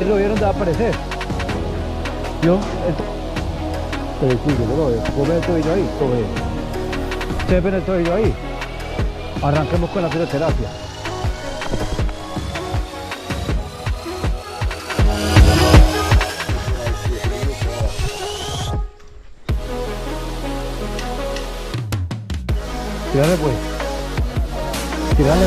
¿Lo vieron? Te va a aparecer. ¿Yo? Pero sí, yo lo veo. Vos ves el tobillo ahí, todo Ustedes ven el tobillo ahí. Arranquemos con la fisioterapia. Tirale pues. Tirale.